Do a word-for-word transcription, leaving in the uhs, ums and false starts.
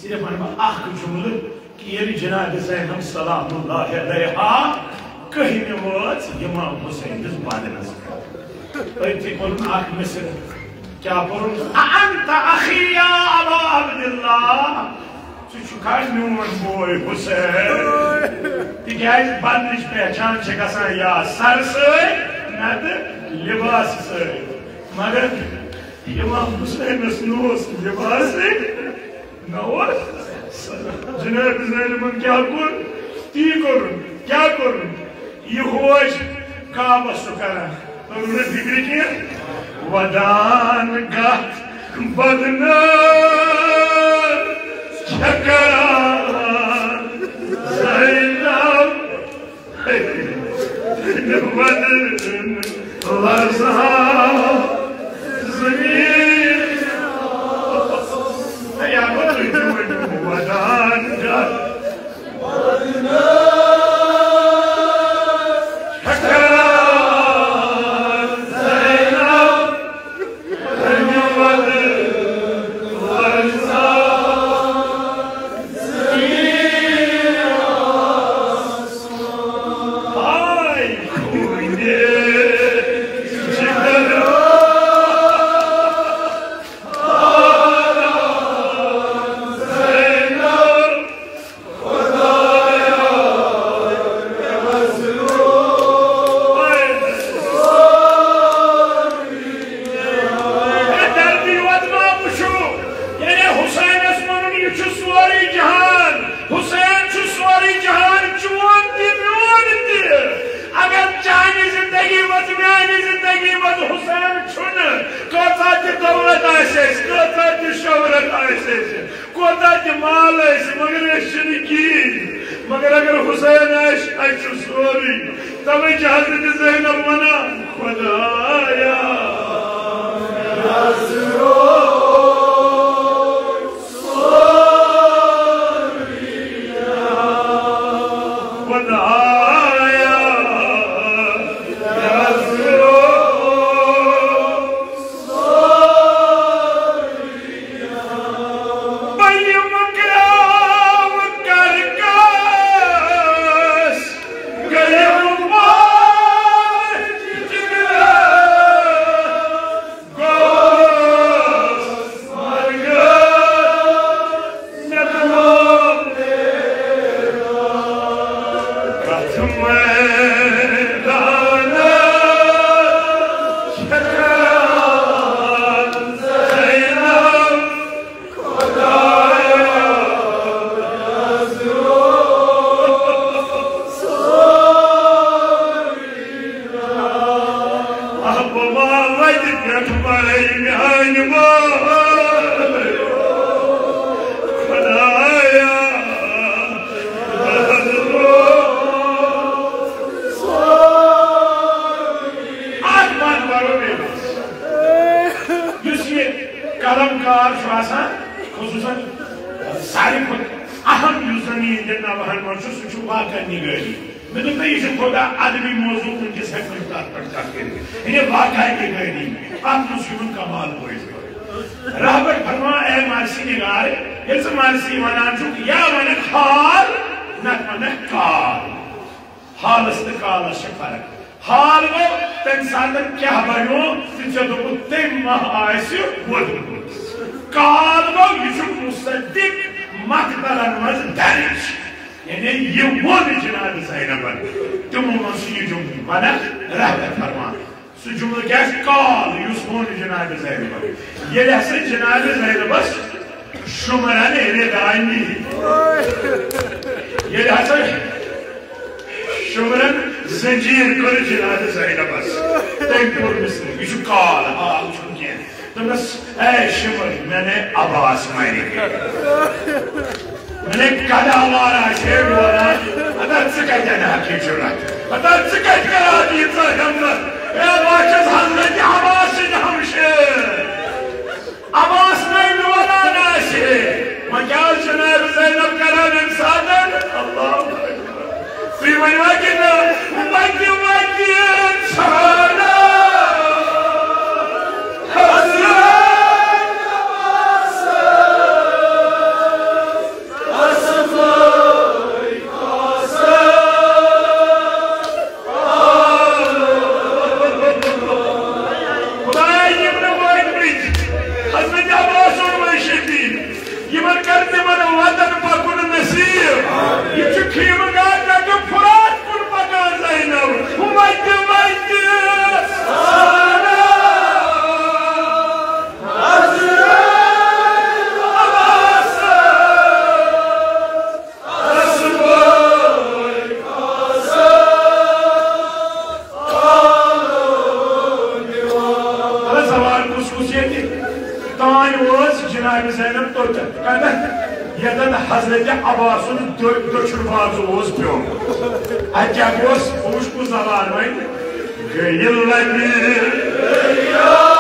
صرف ونہٕ بہٕ اکھ جملہٕ کہِ ییٚلہِ جناب زینب سلام اللہ علیہا کٔہمہِ وٲژ امام حسینس بدنس پٮ۪ٹھ، أتھی پوٚرُن اکھ مصرع۔ کیٛاہ پوٚرُن؟ "اَأَنْتَ أَخِي يَا أَبَا عَبْدِ اللَّهِ"، ژٕ چھُکھا میون بوے حسین؟ تِکیٛازِ بدنٕچ پہچان چھِ گژھان یا سر سۭتۍ نتہٕ لباس سۭتۍ، مگر امام حسینس نہٕ اوس لباسٕے، نہ اوس۔ جناب زینبن کیٛاہ کوٚر؟ تی کوٚرُن۔ کیٛاہ کوٚرُن؟ یہِ ہوج کعبس چھُ کران۔ کوٚرُن نہٕ فکرِ کینٛہہ۔ ودان گتھ بدنس چھکران زینب۔ وَدُن لَرزان زٔمیٖن۔ ہے، یارو، تُہۍ تہِ ؤنِو، وَدان گژھ۔ ہے، دردی یوت ما وٕچھِو؟ ییٚلہِ حسینس ووٚنُن، یہِ چھُ سورُے جہان، حسین چھُ سورُے جہان، چون تہِ، میون تہِ۔ اگر چانہِ زندگی منٛز، میانہِ زندگی منٛز حسین چھُنہٕ، کۭژاہ تہِ دولت آسہِ اَسہِ، کۭژاہ تہِ شہرت آسہِ اَسہِ، کوتاہ تہِ مال آسہِ، مگر أسۍ چھِنہٕ کِہیٖنۍ۔ مگر اگر حسین آسہِ، اَسہِ چھُ سورُے۔ توے چھِ حضرت زینب ونان، خدایا، خدایا، اکھ بند کرو بیٚیہِ۔ یُس یہِ قلم کار چھُ آسان، خصوٗصاً ساروی کھۄتہٕ اہم یُس زَن یِہِنٛدٮ۪ن نوحن منٛز چھُ، سُہ چھُ واقعہ نِگٲری۔ مےٚ دوٚپ، نہ، یہِ چھُ تھوڑا ادبی موضوع، وٕنکیٚس ہٮ۪کہٕ نہٕ تَتھ پٮ۪ٹھ کَتھ کٔرِتھ۔ یعنی واقعہ نِگٲری، اَتھ منٛز چھُ یِمَن کمال پٲٹھۍ۔ رہبر فرما، اے مارسی نگار، ییٚلہِ ژٕ مارسی وَنان چھُکھ، یا وَنکھ حال، نَتہٕ وَنکھ کال۔ حالس تہٕ کالس چھِ فرق۔ حال گوٚو تمہِ ساتہٕ کیٛاہ بنیو تہٕ ژےٚ دوٚپُتھ تمہِ ماہ آسہِ ووٚدمُت۔ کال گوٚو یہِ چھُ مصدق مقتلن منٛز درج۔ یعنی یہِ ووٚن جناب زینبن۔ تِمو منٛز چھُ یہِ جملہٕ، ونکھ رحمت فرمان۔ سُہ جملہٕ کیٛاہ چھُ؟ کال، یُس ووٚن جناب زینبن۔ ییٚلہِ ہسا جناب زینبس شُمرن ردانی۔ ییٚلہِ ہسا شُمرن زنجیر کٔر جناب زینبس، تٔمۍ کوٚر مصرِ، یہِ چھُ کال، حال چھُنہٕ کینٛہہ۔ دوٚپنس، اے شُمر، میں نے عباس مارے گئے۔ میں نے گدا مارا شیر والا۔ ادا ژٕ کتہِ اَنہٕ ہاکھ یہِ جُرأت؟ ادا ژٕ کتہِ کران ییٖژاہ ہمت؟ اے بہٕ چھُس حضرت عباس سٕنٛدۍ ہمشیر۔ عباس نَے میون آسہِ ہے۔ وۄنۍ کیٛاہ حظ چھِ نابِ زینب کران اَمہِ ساتہٕ؟ اللہ اکبر۔ تُہۍ ؤنِو ہا کِنہٕ نہ؟ وَتہِ وَتہِ ژھانڈان حضرت عباس۔ یِمن کر تِمن وطن پکُن نصیب۔ یہِ چھُ خیمہٕ گاہ پٮ۪ٹھٕ فرات کُن پکان زینب۔ وتہِ وتہِ سارا حضرت عباس۔ مطلب، سوال کُس کُس ییٚتہِ؟ تانۍ وٲژ جناب زینب توٚتتھ۔ کتتھ؟ ییٚتٮ۪ن حضرت عباس سُنٛد دٔ-، دٔچھُن بازو اوس پیوٚمُت۔ اتہِ کیٛاہ گوس؟ بہٕ وٕچھ کُس زبان وۄنۍ۔ گٔیہِ لبہِ۔